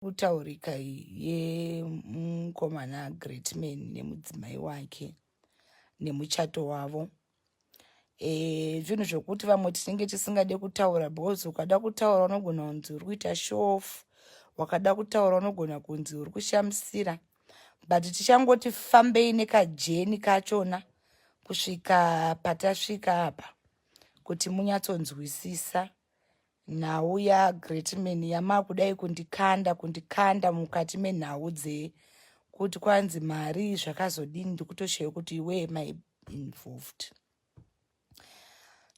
Kutaurika yemukomana Greatman nemudzimai wake nemuchato wavo. Zvinhu zvokuti vamwe tinenge tisingade kutaura, because ukada kutaura unogona kunzi uri kuita show off, wakada kutaura unogona kunzi uri kushamisira, but tichangoti fambei nekajourney kachona kusvika patasvika apa kuti munyatsonzwisisa nhau yaGreatman yamakudai kundikanda mukati menhau dzekuti kwanzi mari zvakazodini. Ndikutoshayiwa kuti where am I involved.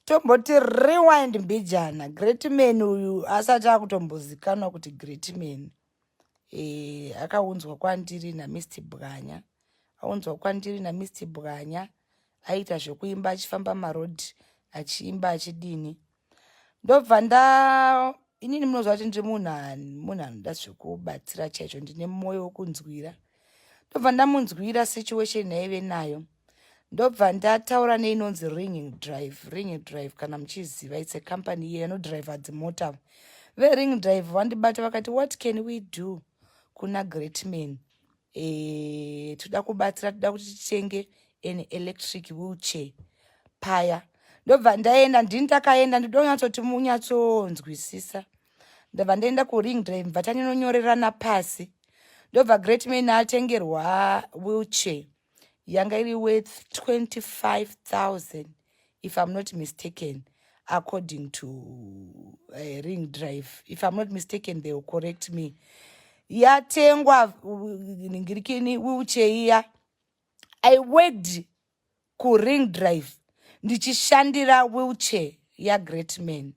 Tomboti rewind mbijana. Greatman uyu asati akutombozikanwa kuti Greatman, akaunzwa kwandiri naMr Bwanya. Aunzwa kwandiri naMr Bwanya, aita zvekuimba, achifamba marodhi achiimba, achidini. Ndobva nda inini, munoziva kuti ndiri munhu anoda zvekubatsira chaizvo, ndine mwoyo wekunzwira. Ndobva ndamunzwira situation yaive nayo, ndobva ndataura neinonzi Ringing Drive. Ringing Drive, kana muchiziva, it's a company iye inodhiraivha dzimota. VeRing Drive vandibata vakati, "What can we do kuna Greatman? Toda kubatsira, toda kuti titenge an electric wheelchair." Paya ndobva ndaenda, ndini ndakaenda, ndoda kunyatsoti munyatsonzwisisa. Ndobva ndaenda kuRing Drive, bva taninonyorerana pasi, ndobva Greatman atengerwa wheelchair yanga iri worth 25,000, if I'm not mistaken, according to Ring Drive. If I'm not mistaken, they will correct me. Yatengwa ningirikini wheelchair iya, I worked kuRing Drive ndichishandira wheelchair yaGreatman.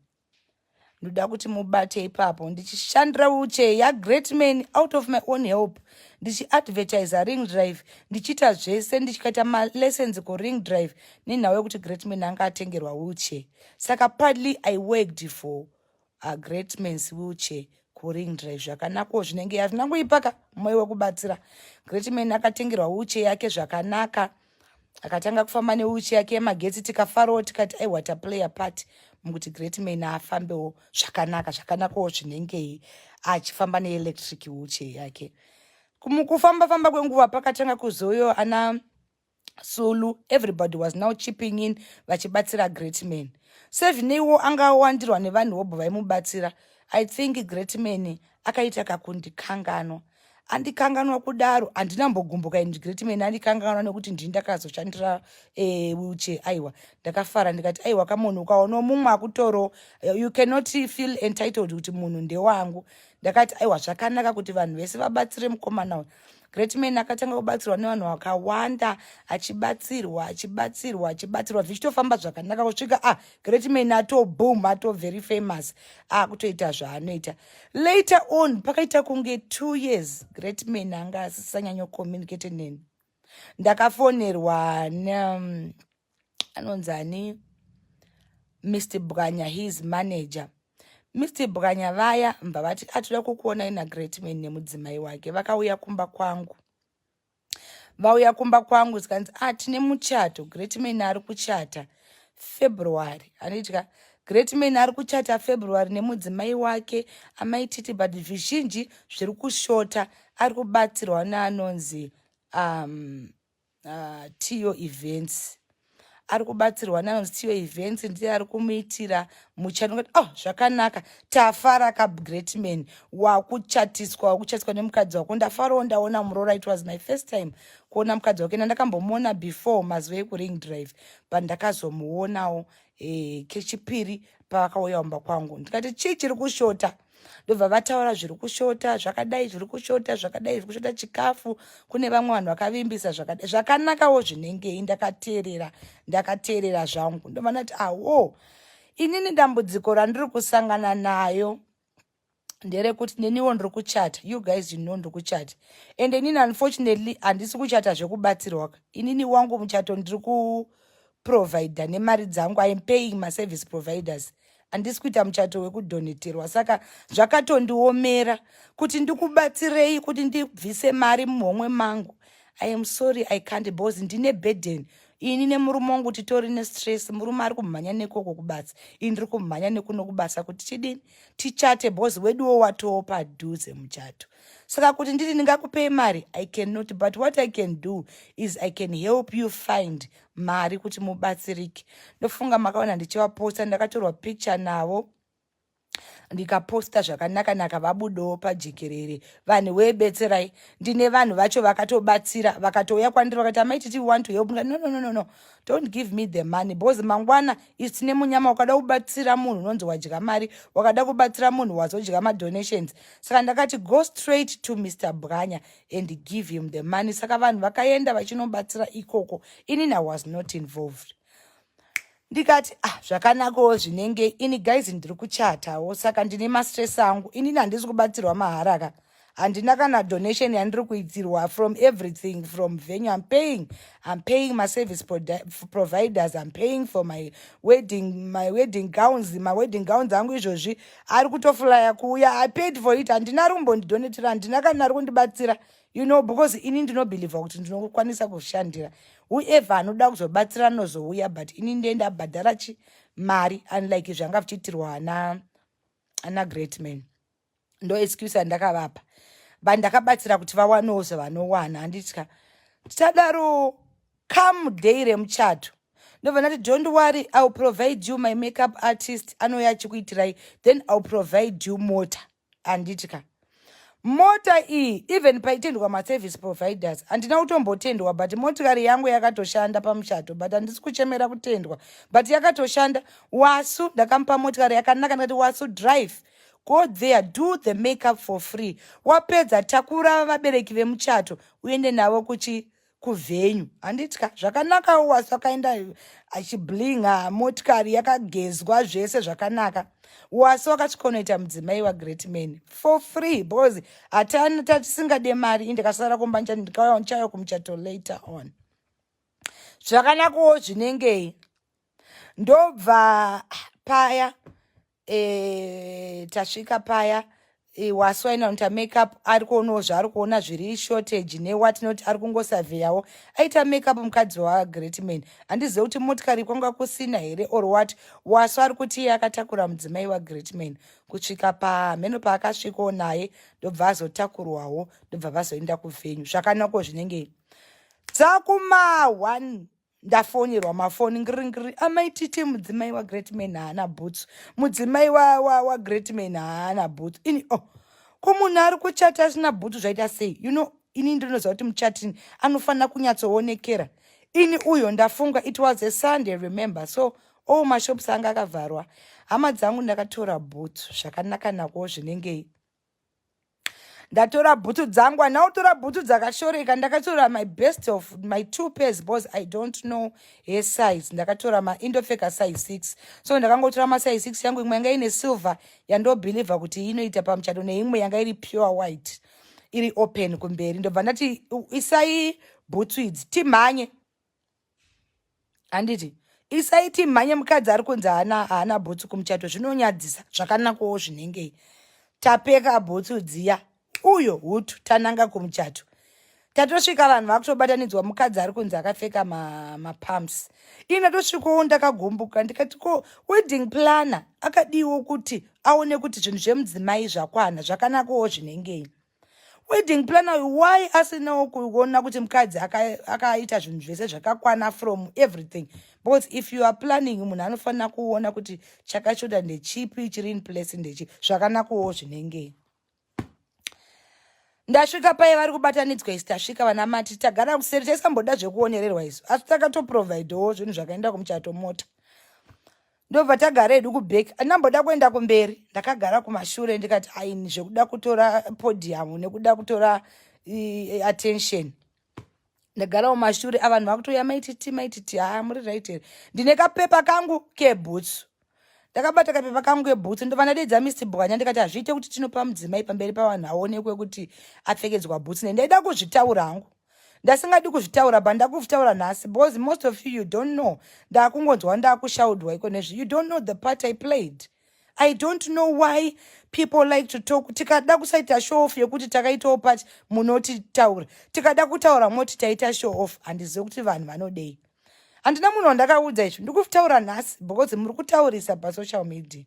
Ndoda kuti mubate ipapo. Ndichishandira wheelchair yaGreatman out of my own help, ndichiadvertisa Ring Drive, ndichiita zvese, ndichikaita malessons kuRing Drive nenhau yekuti Greatman anga atengerwa wheelchair. Saka partly I worked for a Greatman's wheelchair kuRing Drive. Zvakanakawo zvinenge hazvina kuipaka, mwoyo wekubatsira. Greatman akatengerwa wheelchair yake zvakanaka, akatanga kufamba newheelchair yake yemagetsi. Tikafarawo, tikati aiwa, taplay a part mukuti Greatman afambewo zvakanaka. Zvakanakawo zvinengei achifamba neelectric wheelchair yake. Mukufamba famba kwenguva pakatanga kuzoyo ana Sulu. Everybody was now chipping in vachibatsira Greatman. Sezvineiwo angawandirwa nevanhu vobvo vaimubatsira. I think Greatman akaita kakundikanganwa. Andikanganwa kudaro, handinambogumbuka ini Greatman andikanganwa nekuti ndini ndakazoshandira wheelchair. Aiwa, ndakafara, ndikati aiwa, kamunhu ukaona mumwe akutoro, you cannot feel entitled kuti munhu ndewangu. Ndakati aiwa, zvakanaka kuti vanhu vese vabatsire mukomana uyu. Greatman akatanga kubatsirwa nevanhu vakawanda, achibatsirwa, achibatsirwa, achibatsirwa, zvichitofamba zvakanaka kusvika Greatman ato boom, ato very famous, akutoita zvaanoita. Later on pakaita kunge 2 years Greatman anga asisanyanyocommunicate neni. Ndakafonerwa ne anonzi ani, Mr Bwanya, his manager. Mr Bwanya vaya mbva vati atoda kukuonai naGreatman nemudzimai wake. Vakauya kumba kwangu. Vauya kumba kwangu, zikanzi, tine muchato, Greatman ari kuchata February." Anitya Greatman ari kuchata February nemudzimai wake amaititi, but zvizhinji zviri kushota, ari kubatsirwa neanonzi Tio Events. Ari kubatsirwa neanonzi Tio Events, ndiye ari kumuitira muchato. Oh, zvakanaka, tafara kaGreatman, wakuchatiswa, wakuchatiswa nemukadzi wako. Ndafarawo ndaona muroora. It was my first time kuona mukadzi wake. Ndandakambomuona before mazuva ekuRing Drive, but ndakazomuonawo kechipiri pavakauya kumba kwangu. Ndikati, "Chii chiri kushota?" Ndobva vataura zviri kushota, zvakadai zviri kushota, zvakadai zviri kushota, chikafu, kune vamwe vanhu vakavimbisa zvakadai. Zvakanakawo zvinengei. Ndakateerera, ndakateerera zvangu. Ndobva ndati, "Awo, inini dambudziko randiri kusangana nayo nderekuti neniwo ndiri kuchata. You guys, you know ndiri kuchata, and inini unfortunately handisi kuchata zvekubatsirwa. Inini wangu muchato ndiri kuprovida nemari dzangu. I am paying maservice providers. Handisi kuita muchato wekudoneterwa, saka zvakatondiomera kuti ndikubatsirei, kuti ndibvise mari muhomwe mangu. I am sorry, I can't, because ndine burden. Ini nemurume wangu titori nestress. Murume ari kumhanya nekoko kubasa, ini ndiri kumhanya nekuno kubasa kuti tidini, tichate, because weduwo watoo padhuze muchato. Saka kuti nditi ndingakupei mari, I cannot, but what I can do is I can help you find mari kuti mubatsirike. Ndofunga makaona ndichivaposta, ndakatorwa picture navo, ndikaposta zvakanaka-naka, vabudawo pajekerere. Vanhu webetserai, ndine vanhu vacho vakatobatsira, vakatouya kwandiri vakati, "Amaititi, we want to help." No, no, no, no, no, don't give me the money, because mangwana isi tine munyama. Wakada kubatsira munhu, unonzi wadya mari. Wakada kubatsira munhu, wazodya madonations. Saka ndakati, "Go straight to Mr Bwanya and give him the money." Saka vanhu vakaenda vachinobatsira ikoko. Inini I was not involved. Ndikati, "Ah, zvakanakawo zvinenge." Ini guys, ndiri kuchatawo, saka ndine mastress angu. Inini handisi kubatsirwa mahara ka. Handina kana donation yandiri kuitirwa. From everything, from venue I'm paying, I'm paying maservice providers, I'm paying for my wedding, my wedding gowns. My wedding gowns angu izvozvi ari kutoflya kuuya. I paid for it. Handina ari kumbondidonatira, handina kana ari kundibatsira, because ini ndinobhilivha kuti ndinokwanisa kushandira. Whoever anoda kuzobatsira anozouya, but ini ndiye ndabhadhara chi mari, unlike zvanga zvichiitirwa ana great man. Ndo excuse yandakavapa, but ndakabatsira kuti vawanewo zvavanowana, handitya. Tichadaro, come day remuchato, ndobva ndati, "Don't worry, I will provide you my makeup artist, anouya achikuitirai. Then I will provide you mota," handitya. Mota iyi, even paitendwa maservice providers, handina kutombotendwa, but motikari yangu yakatoshanda pamuchato. But handisi kuchemera kutendwa, but yakatoshanda. Wasu ndakamupa motikari yakanaka. Ndikati, "Wasu, drive, go there, do the makeup for free. Wapedza, takura vabereki vemuchato, uende navo kuchi kuvenue," handitya. Zvakanakawo. Wasu akaenda achiblinga, motikari yakagezwa, zvese zvakanaka. Wasu wakasvikonoita mudzimai wagreat man for free, because hatana tatisingade mari. Indikasara kumba, ndikauya ndichauya kumuchato later on. Zvakanakawo zvinengei. Ndobva paya tasvika paya, wasu aina kunoita makeup, ari kuonawo zvaari kuona zviri shortage newatinoti, ari kungosavheyawo, aita makeup mukadzi wagreat man. Handizivi kuti motikari kwanga kusina here or what. Wasu ari kuti iye akatakura mudzimai wagreat man kusvika pamheno paakasvikawo naye, ndobva azotakurwawo, ndobva vazoenda kuvenue. Zvakanakawo zvinenge. Dzakuma 1, ndafonirwa mafoni, ngiringiri, "Amaititi, mudzimai wagreat man haana boots, mudzimai wagreat man haana boots." Ini, oh, ko munhu ari kuchata asina bhutsu zvaita sei? Ini ndinoziva kuti muchatini anofanira kunyatsoonekera. Ini uyo ndafunga, it was a Sunday, remember, so all mashops anga akavharwa. Hama dzangu, ndakatora bhutsu. Zvakanaka nako zvinengei. Ndatora bhutsu dzangu, handina kutora bhutsu dzakashoreka. Ndakatora my best of my two pairs, because I don't know her size. Ndakatora maindopfeka size 6, so ndakangotora masize 6 yangu. Imwe yanga ine silver yandobhilivha kuti inoita pamuchato, neimwe yanga iri pure white, iri open kumberi. Ndobva ndati, "Isai bhutsu idzi, timhanye," handiti? "Isai, timhanye. Mukadzi ari kunzi haana bhutsu kumuchato, zvinonyadzisa." Zvakanakawo zvinengei. Tapeka bhutsu dziya, uyo hutu, tananga kumuchato. Tatosvika, vanhu vakutobatanidzwa, mukadzi ari kunzi akapfeka mapumps. Ini ndatosvikawo ndakagumbuka, ndikati, "Ko wedding planner akadiwo kuti aone kuti zvinhu zvemudzimai zvakwana?" Zvakanakawo zvinengei. Wedding planner, why asinawo kuona kuti mukadzi akaita zvinhu zvese zvakakwana from everything? Because if you are planning, munhu anofanira kuona kuti chakashoda ndechipi, chiri in place ndechi. Zvakanakawo zvinengei. Ndasvika pai, vari kubatanidzwa isi. Tasvika, vana mati tagara kuseri, taisamboda zvekuonererwa isu, asi takatoprovaidawo zvinhu zvakaenda kumuchato, mota. Ndobva tagara hedu kuback. Andamboda kuenda kumberi, ndakagara kumashure. Ndikati, "Aini, zvekuda kutora podium nekuda kutora attention." Ndagarawo mashure, avanhu vakutoya, "Maititi, Maititi, haa, muri right here?" Ndine kapepa kangu kebhutsu, ndakabata kapepa kangu kebhutsu. Ndobva ndadedza Mr Bwanya, ndikati, "Hazviite kuti tinopa mudzimai pamberi pavanhu, aonekwe kuti apfekedzwa bhutsu." Nendaida kuzvitaura hangu, ndasingadi kuzvitaura, but ndakuzvitaura nhasi, because most of you, you don't know. Ndakungonzwa ndakushaudwa iko nezvi. You don't know the part I played. I don't know why people like to talk. Tikada kusaita show off yekuti takaitawo part, munotitaura. Tikada kutaura, moti taita show off. Handizivi kuti vanhu vanodei. Handina munhu wandakaudza izvi, ndikutaura nhasi because muri kutaurisa pasocial media.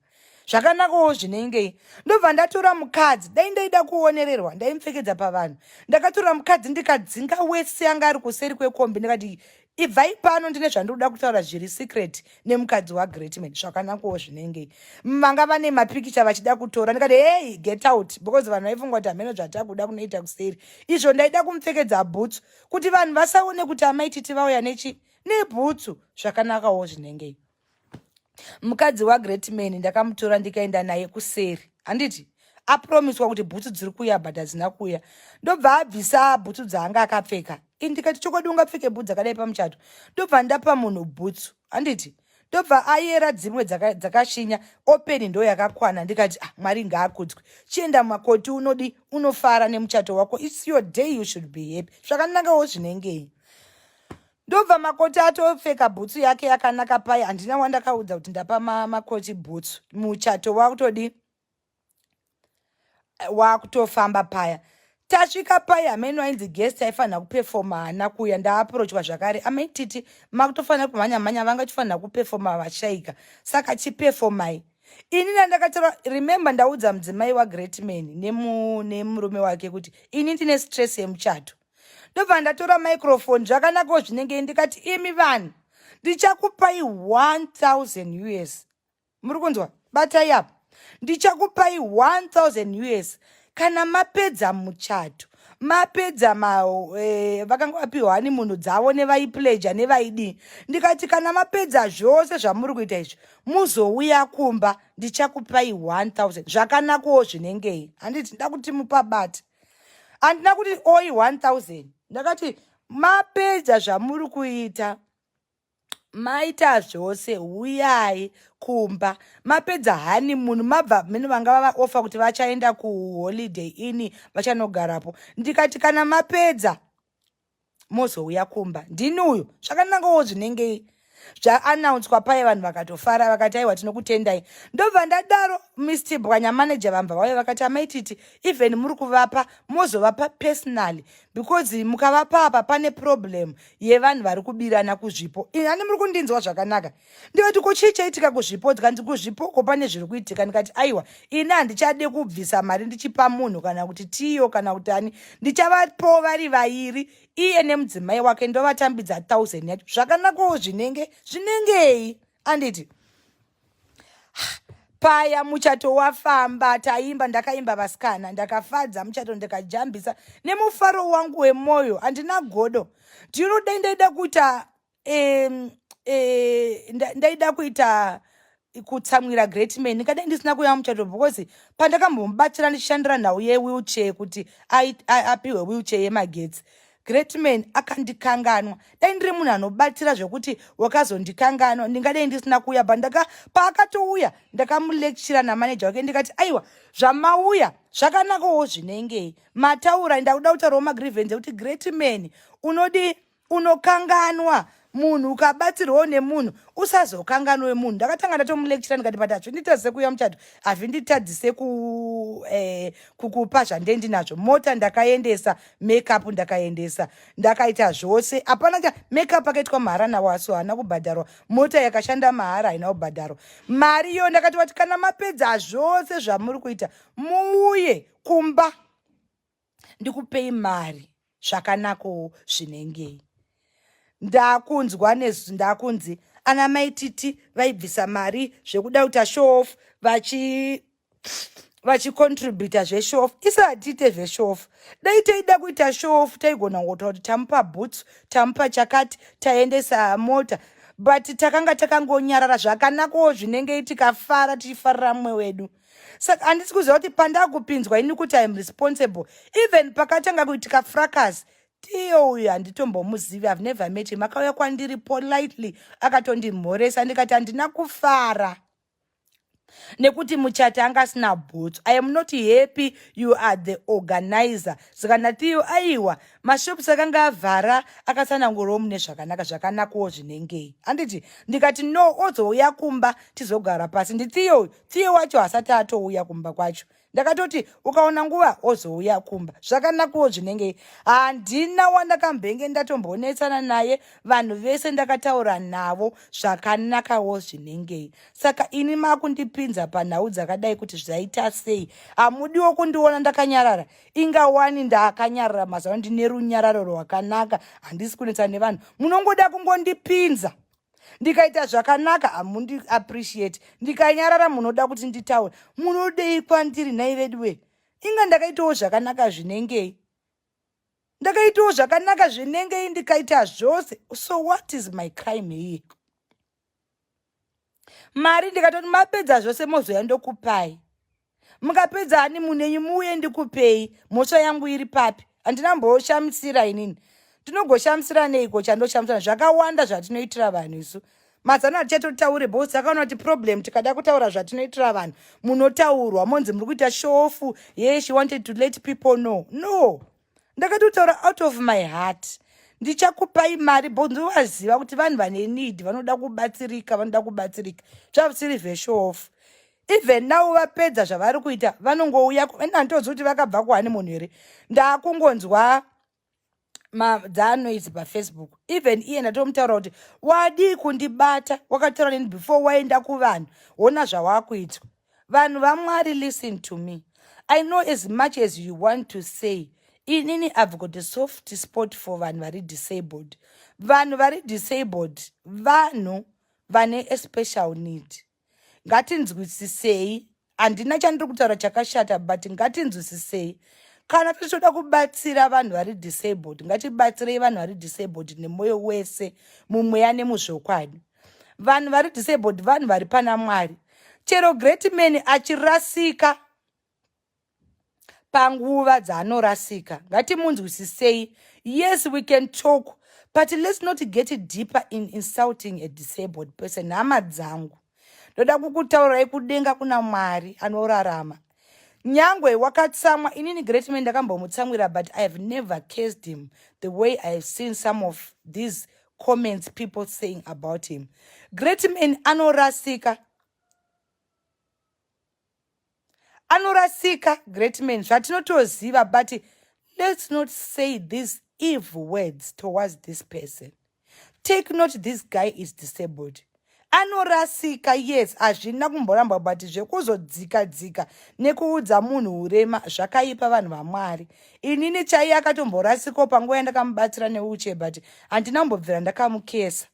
Zvakanakawo zvinengei. Ndobva ndatora mukadzi, dai ndaida kuonererwa ndaimupfekedza pavanhu. Ndakatora mukadzi ndikadzinga wese anga ari kuseri kwekombi, ndikati, "Ibvai pano, ndine zvandinoda kutaura zviri secret nemukadzi waGreatman." Zvakanakawo zvinengei. Vanga vane mapikicha vachida kutora, ndikati, "Hey, get out," because vanhu vaifunga kuti hameno zvatakuda kunoita kuseri. Izvo ndaida kumupfekedza bhutsu kuti vanhu vasaone kuti amaititi vauya nechi nebhutsu. Zvakanakawo zvinengei. Mukadzi waGreatman ndakamutora ndikaenda naye kuseri, handiti apromiswa kuti bhutsu dziri kuuya, but hadzina kuuya. Ndobva abvisa bhutsu dzaanga akapfeka. Ini ndikati, "Chokwadi ungapfeke bhutsu dzakadai pamuchato?" Ndobva ndapa munhu bhutsu, handiti ndobva ayera dzimwe dzakashinya, open ndo yakakwana. Ndikati, "Ah, Mwari ngaakudzwe, chienda makoti, unodi unofara nemuchato wako. It's your day, you should be happy." Zvakanakawo zvinengei. Ndobva makoti atopfeka bhutsu yake yakanaka pai. Handina wandakaudza kuti ndapa makoti bhutsu. Muchato wakutodi wakutofamba paya. Tasvika pai, hameno ainzi guest aifanira kupefoma haana kuuya. Ndaaprochwa zvakare, "Amaititi, makutofanira kumhanya mhanya, vanga chifanira kupefoma vashaika, saka chipefomai." Ini nandakatora, remember, ndaudza mudzimai waGreatman nemurume wake kuti ini ndine stress yemuchato. Ndobva ndatora microphone, zvakanakawo zvinenge, ndikati, "Imi vanhu, ndichakupai 1000 US. Muri kunzwa? Batai apa. Ndichakupai 1000 US kana mapedza muchato, mapedza vakanga vapiwa honeymoon dzavo nevaipleja nevaidii." Ndikati, "Kana mapedza zvose zvamuri kuita izvi, muzouya kumba, ndichakupai 1000." Zvakanakawo zvinengei, handiti? Nda kuti mupabata, handina kuti oi 1000. Ndakati mapedza zvamuri kuita, maita zvose, huyai kumba. Mapedza honeymoon, mabva mene vanga vavaofa kuti vachaenda kuHoliday Inn, vachanogarapo. Ndikati, "Kana mapedza mozouya kumba, ndini uyo." Zvakanangawo zvinengei. Zvaanaunswa paye, vanhu vakatofara, vakati, "Aiwa, tinokutendai." Ndobva ndadaro, Mr Bwanya manager vambva vauya vakati, "Amaititi, even muri kuvapa, mozovapa personally, because mukavapa apa pane problem yevanhu vari kubirana kuzvipo." Ani muri kundinzwa zvakanaka? Ndikati, "Ko chii chaitika kuzvipo?" Tikanzi kuzvipoko pane zviri kuitika. Ndikati, "Aiwa, ini handichade kubvisa mari ndichipa munhu, kana kuti tiyo kana kuti ani. Ndichavapo vari vairi, iye nemudzimai wake, ndovatambidza 1000 yacho." Zvakanakawo zvinenge zvinengei, anditi? Paya muchato wafamba, taimba, ndakaimba vasikana, ndakafadza muchato, ndikajambisa nemufaro wangu wemwoyo. Handina godo. Ndinodai ndaida kuita ndaida kuita kutsamwira Great Man, ndingadai ndisina kuuya muchato, because pandakambomubatsira ndichishandira nhau yewheelchair kuti apiwe wheelchair yemagetsi, Great Man akandikanganwa. Dai ndiri munhu anobatsira zvekuti wakazondikanganwa, ndingadai ndisina kuuya. Pandaka paakatouya, ndakamulectura namaneja wake, ndikati, "Aiwa, zvamauya zvakanakawo zvinengei. Mataura, ndakuda kutaurawo magrievance ekuti Great Man unodi unokanganwa munhu. Ukabatsirwawo nemunhu, usazokanganwe munhu." Ndakatanga ndatomulectura, ndikati, "But hazvinditadzise kuuya muchato, hazvinditadzise kukupa zvandendinazvo. Mota ndakaendesa, makeup ndakaendesa, ndakaita zvose, hapana cha makeup akaitwa mahara nawaso, haana kubhadharwa. Mota yakashanda mahara, haina kubhadharwa mari iyo." Ndakati vati, "Kana mapedza zvose zvamuri kuita, muuye kumba ndikupei mari." Zvakanakawo zvinengei. Ndakunzwa ndakunzi ana maititi vaibvisa mari zvekuda kuita show off, vachicontributa zveshow off. Isu hatiite zveshow off. Dai taida kuita show off, taigona kungotaura kuti tamupa boots, tamupa chakati, taendesa mota, but takanga takangonyarara. Zvakanakawo zvinenge, tikafara, tichifarira mumwe wedu. Saka handisi kuziva kuti pandakupinzwa ini kuti I'm responsible. Even pakatanga kuitika fracas, Tiyo uyu handitombomuzivi, I've never met him. Akauya kwandiri politely, akatondimhoresa. Ndikati handina kufara nekuti muchati anga asina bhutsu. I am not happy. You are the organizer. Saka ndatiyo, aiwa, mashops akanga avhara. Akatsanangurawo mune zvakanaka. Zvakanakawo zvinengei, handiti? Ndikati, "No, ozouya kumba tizogara pasi." Nditiyo, Tiyo wacho hasati atouya kumba kwacho. Ndakatoti ukaona nguva wozouya kumba. Zvakanakuwo zvinenge handina wandakambenge ndatombonetsana naye, vanhu vese ndakataura navo zvakanakawo zvinengei. Saka ini makundipinza panhau dzakadai kuti zvaita sei? Hamudiwo kundiona ndakanyarara? Inga wani ndakanyarara mazuva ano, ndine runyararo rwakanaka, handisi kunetsana nevanhu. Munongoda kungondipinza. Ndikaita zvakanaka hamundi appreciate, ndikanyarara munoda kuti nditaure. Munodei kwandiri nhai veduwe? Inga ndakaitawo zvakanaka zvinengei, ndakaitawo zvakanaka zvinengei, ndikaita zvose. So what is my crime here? Mari ndikatoti mapedza zvose mozoya ndokupai, mukapedza hani munenyu muuye ndikupei. Mhosva yangu iri papi? Handina mboshamisira inini. Tinogoshamisira neiko? Chandoshamisira zvakawanda zvatinoitira vanhu isu mazano hatichatotaure, because takaona kuti problem, tikada kutaura zvatinoitira vanhu munotaurwa monzi muri kuita show off. Ye, she wanted to let people know. No, ndakatotaura out of my heart. Ndichakupai mari bo ndovaziva kuti vanhu vane need, vanoda kubatsirika, vanoda kubatsirika, zvavisiri zveshow off. Even now vapedza zvavari kuita vanongouya. Handitozi kuti vakabva kuhoneymoon here, ndaakungonzwa dzanoise paFacebook. Even iye ndatomutaura kuti wadii kundibata, wakataura neni before waenda kuvanhu, wona zvawakuitwa. Vanhu vaMwari, listen to me. I know as much as you want to say, inini I've got a soft spot for vanhu vari disabled. Vanhu vari disabled vanhu vane a special need. Ngatinzwisisei, handina chandiri kutaura chakashata, but ngatinzwisisei. Kana tichitoda kubatsira vanhu vari disabled, ngatibatsirei vanhu vari disabled nemwoyo wese, mumweya nemuzvokwadi. Vanhu vari disabled vanhu vari pana Mwari. Chero great man achirasika panguva dzaanorasika, ngatimunzwisisei. Yes, we can talk, but let's not get deeper in insulting a disabled person. Hama dzangu, ndoda kukutaurirai, kudenga kuna Mwari anorarama. Nyangwe wakatsamwa, inini great man ndakambomutsamwira, but I have never cursed him the way I have seen some of these comments people saying about him. Great man anorasika, anorasika great man, zvatinotoziva, but let's not say these evil words towards this person. Take note, this guy is disabled. Anorasika, yes, hazvina kumboramba, but zvekuzodzika dzika nekuudza munhu urema zvakaipa. Vanhu vaMwari, inini chaiye akatomborasikawo panguva yandakamubatsira neuche, but handina kumbobvira ndakamukesa.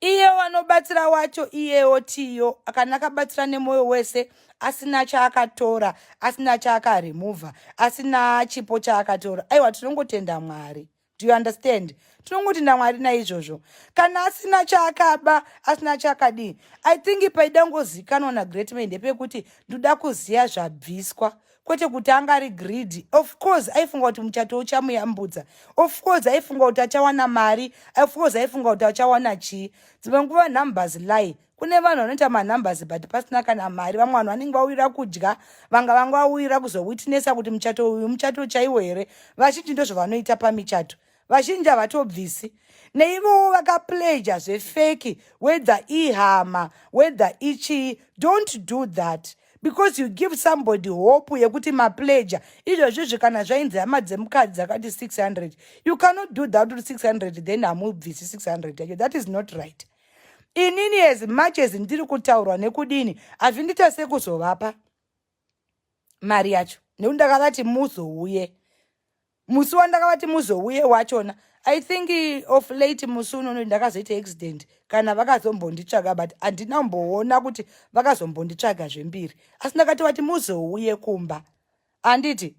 Iyewo anobatsira wacho, iyewo tiyo kana akabatsira nemwoyo wese, asina chaakatora, asina chaakaremuvha, asina chipo chaakatora, aiwa, tinongotenda Mwari. Do you understand? Tinongotenda Mwari naizvozvo. Kana asina chaakaba, asina chaakadii, I think paida kungozikanwa nagreat man ndepekuti ndoda kuziva zvabviswa, kwete kuti anga ari greedy. Of course aifunga kuti muchato uchamuyambudza, of course aifunga kuti achawana mari, of course aifunga kuti achawana chii. Dzimwe nguva numbers lie. Kune vanhu vanoita manumbers but pasina kana mari. Vamwe vanhu vanenge vauyira kudya, vanga vanga vauyira kuzowitnessa kuti muchato uyu muchato chaiwo here. Vazhinji ndozvavanoita pamichato, vazhinji havatobvisi. Neivowo vakapledga zvefake, whether ihama, whether ichii, don't do that, because you give somebody hope yekuti mapledger izvozvizvi. Kana zvainzi hama dzemukadzi dzakati 600, you cannot do that kuti 600 then hamubvisi 600 yacho. That is not right. Inini as much as ndiri kutaurwa nekudini, hazvindiita sekuzovapa mari yacho, nekuti ndakavati muzouye. Musi wandakavati muzouye wachona, I think of late musi unono ndakazoita accident, kana vakazombonditsvaga, but handina kumboona kuti vakazombonditsvaga zvembiri, asi ndakati vati muzouye kumba, handiti?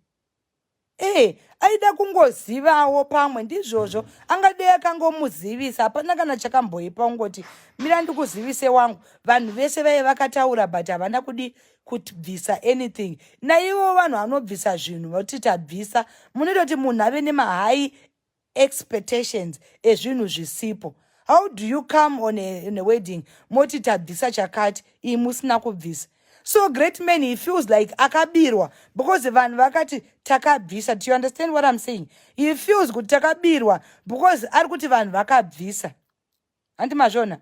Ee, aida kungozivawo pamwe ndizvozvo, angadei akangomuzivisa. Hapana kana chakamboipa ungoti mira ndikuzivise wangu. Vanhu vese vaive vakataura, but havana kudi kubvisa anything. Naivo vanhu vanobvisa zvinhu voti tabvisa, munoita kuti munhu ave nemahigh expectations ezvinhu zvisipo. How do you come on a wedding moti tabvisa chakati, ii musina kubvisa? So great man, he feels like akabirwa because vanhu vakati takabvisa. Do you understand what I'm saying? He feels kuti takabirwa because ari kuti vanhu vakabvisa. Handi mazvona?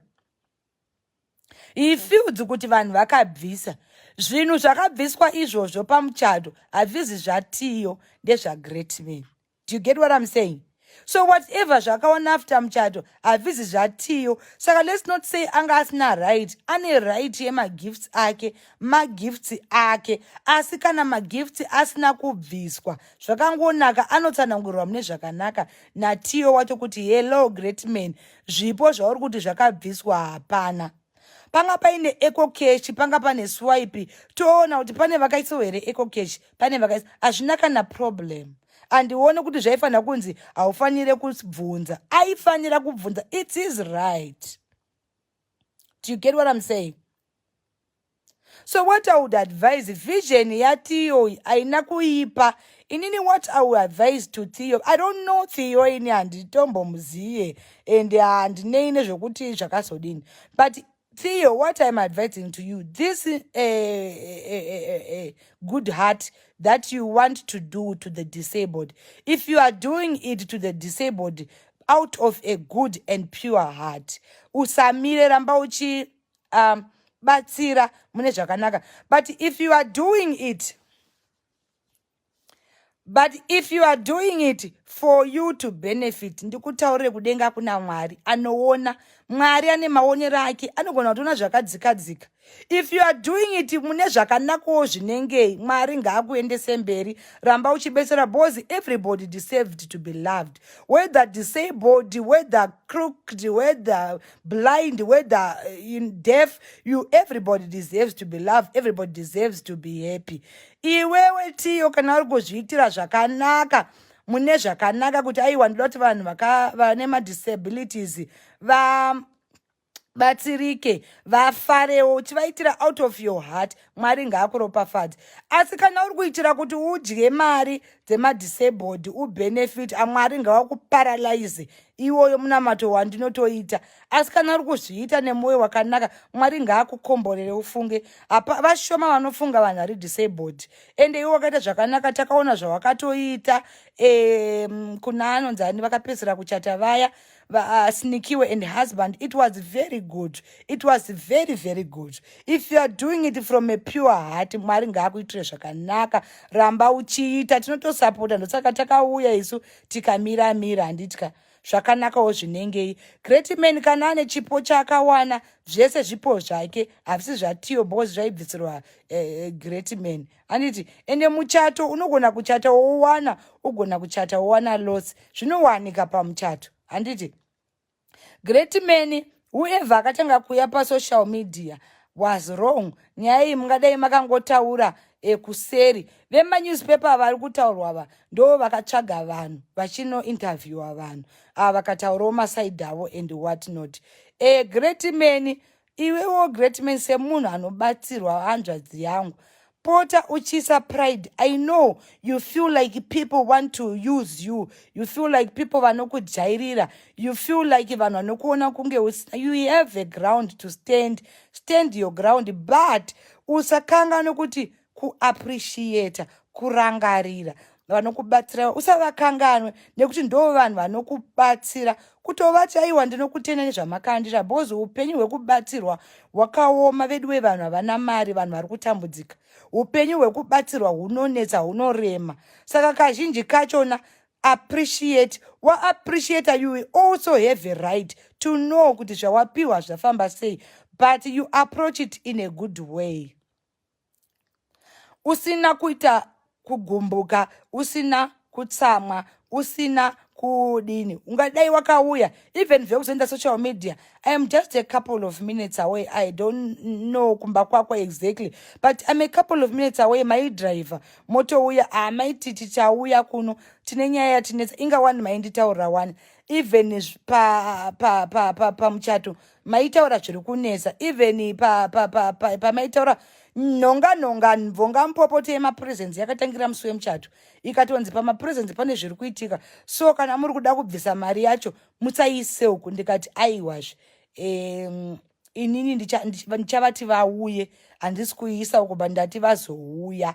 He feels kuti vanhu vakabvisa. Zvinhu zvakabviswa izvozvo pamuchato hazvizi zvaTiyo, ndezvagreat man. Do you get what I'm saying? So whatever zvakaona after muchato hazvizi zvaTiyo. Saka let's not say anga asina right. Ane right yemagifts ake, magifts ake. Asi kana magifts asina kubviswa zvakangonaka, anotsanangurirwa mune zvakanaka naTiyo wacho kuti, "Hello, great man, zvipo zvauri kuti zvakabviswa hapana." Panga paine EcoCash, panga pane swipe, toona kuti pane vakaisawo here EcoCash, pane vakaisa. Hazvina kana problem. Handioni kuti zvaifanira kunzi haufanire kubvunza. Aifanira kubvunza, it is right. Do you get what I'm saying? So what I would advise, vision yaTiyo haina kuipa. Inini what I would advise to Theo, I don't know Theo, ini handitombomuziye and handinei nezvekuti zvakazodini, but Theo, what I'm advising to you, this good heart that you want to do to the disabled, if you are doing it to the disabled out of a good and pure heart, usamire, ramba uchi batsira mune zvakanaka. But if you are doing it for you to benefit, ndikutaurire, kudenga kuna Mwari anoona. Mwari ane maonero ake, anogona kutoona zvakadzikadzika. If you are doing it mune zvakanakawo zvinengei, Mwari ngaakuendese mberi, ramba uchibetsera, because everybody deserved to be loved, whether disabled, whether crooked, whether blind, whether in deaf, you, everybody deserves to be loved, everybody deserves to be happy. Iwewe Tiyo, kana uri kuzviitira zvakanaka mune zvakanaka kuti aiwa, ndoda kuti vanhu vane madisabilities vabatsirike, vafarewo, uchivaitira out of your heart, Mwari ngaakuropafadze. Asi kana uri kuitira kuti udye mari dzemadisabled, ubenefit, aMwari ngavakuparalaize. Iwoyo munamato wandinotoita. Asi kana uri kuzviita nemwoyo wakanaka, Mwari ngaakukomborere. Ufunge apa vashoma vanofunga vanhu vari disabled, ende iwe wakaita zvakanaka. Takaona zvawakatoita kuna anonzi ani vakapedzisira kuchata vaya, Snikiwe and husband. It was very good, it was very, very good. If you are doing it from a pure heart, Mwari ngaakuitire zvakanaka, ramba uchiita. Tinotosapota, ndosaka takauya isu tikamira mira, handitya zvakanakawo zvinengei. Great man kana ane chipo chaakawana, zvese zvipo zvake, hazvisi zvaTiyo, because zvaibvisirwa great man, handiti? Ende muchato unogona kuchata wowana, ugona kuchata wowana loss, zvinowanika pamuchato, handiti? Great man, whoever akatanga kuuya pasocial media was wrong. Nyaya iyi mungadai makangotaura kuseri. Vemanewspaper vari kutaurwa va ndo vakatsvaga vanhu vachinointerviewa vanhu ava, vakataurawo masaidhi avo and what not. Great man, iwewo great man, semunhu anobatsirwa, hanzvadzi yangu, pota uchiisa pride. I know you feel like people want to use you, you feel like people vanokujairira, you feel like vanhu vanokuona kunge usina. You have a ground to stand, stand your ground, but usakanganwe kuti kuappreciata, kurangarira vanokubatsira, usavakanganwe, nekuti ndo vanhu vanokubatsira. Kutovati, "Aiwa, ndinokutenda nezvamakandira," because upenyu hwekubatsirwa hwakaoma vedu vevanhu havana mari, vanhu vari kutambudzika. Upenyu hwekubatsirwa hunonetsa, hunorema. Saka kazhinji kachona appreciate, waappreciata, you will also have a right to know kuti zvawapiwa zvafamba sei, but you approach it in a good way, usina kuita kugumbuka, usina kutsamwa, usina kudini. Ungadai wakauya even zvekuzoenda social media. I am just a couple of minutes away. I don't know kumba kwako exactly, but I'm a couple of minutes away. Maidriver motouya, amaiti tichauya kuno, tine nyaya yatinetsa. Inga wani mainditaurira wani, even pamuchato maitaura zviri kunetsa, even pamaitaura nhonga nhonga mvonga mupopoto yemapresents yakatangira musi wemuchato, ikatonzi pamapresents pane zviri kuitika. So kana muri kuda kubvisa mari yacho, musaise uku. Ndikati aiwazve, inini ndichavati vauye, handisi kuiisa uko, but ndati vazouya.